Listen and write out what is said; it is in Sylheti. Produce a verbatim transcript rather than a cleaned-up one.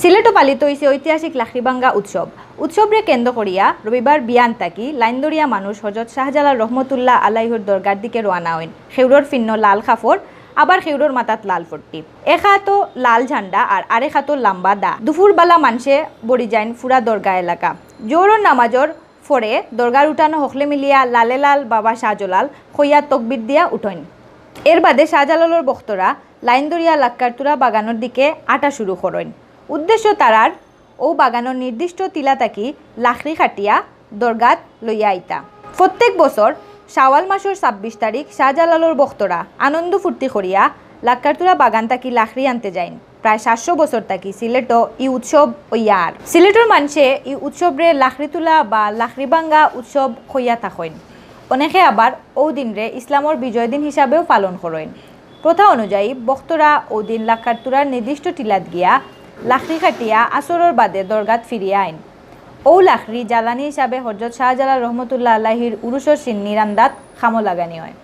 সিলেটো পালিত অইছে ঐতিহাসিক লাখড়িভাঙ্গা উৎসব। উৎসবরে কেন্দ্র করিয়া রবিবার বিয়ান থাকি লাইন ধরিয়া মানুষ হজরত শাহজালাল রহমতুল্লাহ আলাইহর দরগার দিকে রওয়ানা অইন। খেউরর ফিন্ন লাল কাপড়, আবার খেউরর মাথাত লাল পট্টি, এক আতো লাল ঝান্ডা আর আরেক আতো লাম্বা দা। দুপুর বালা মানষে ভরি যাইন পুরা দরগা এলাকা। জোহরর নামাজর পরে দরগার উঠানো হকলে মিলিয়া লালে লাল বাবা শাহজালাল কইয়া তকবির দিয়া উঠইন। এর বাদে শাহজালালর ভক্তরা লাইন ধরিয়া লাক্কারতুরা বাগানর দিকে আটা শুরু করইন। উদ্দেশ্য তারার অউ বাগানর নির্দিষ্ট টিলা থাকি লাখড়ি কাটিয়া দরগাত লইয়া আইতা। প্রত্যেক বছর শাওয়াল মাসর ছাব্বিশ তারিখ শাহজালালর ভক্তরা আনন্দ ফুর্তি করিয়া লাক্কারতুরা বাগান থাকি লাখড়ি আনতে যাইন। প্রায় সাতশো বছর থাকি সিলেটো ই উৎসব অইয়া আর। সিলেটর মানষে ই উৎসবরে লাখড়ি তুলা বা লাখড়ি ভাঙ্গা উৎসব কইয়া থাকইন। অনেকে আবার অউ দিনরে ইসলামর বিজয় দিন হিসাবেও পালন করইন। প্রথা অনুযায়ী ভক্তরা অউ দিন লাক্কারতুরার নির্দিষ্ট টিলাত গিয়া লাখড়ি কাটিয়া আসরর বাদে দরগাত ফিরিয়া আইন। অউ লাখড়ি জ্বালানি হিসাবে হজরত শাহজালাল রহমতুল্লাহ আলাইহির উরুসর শিন্নি রান্দাত কামো লাগানি অয়।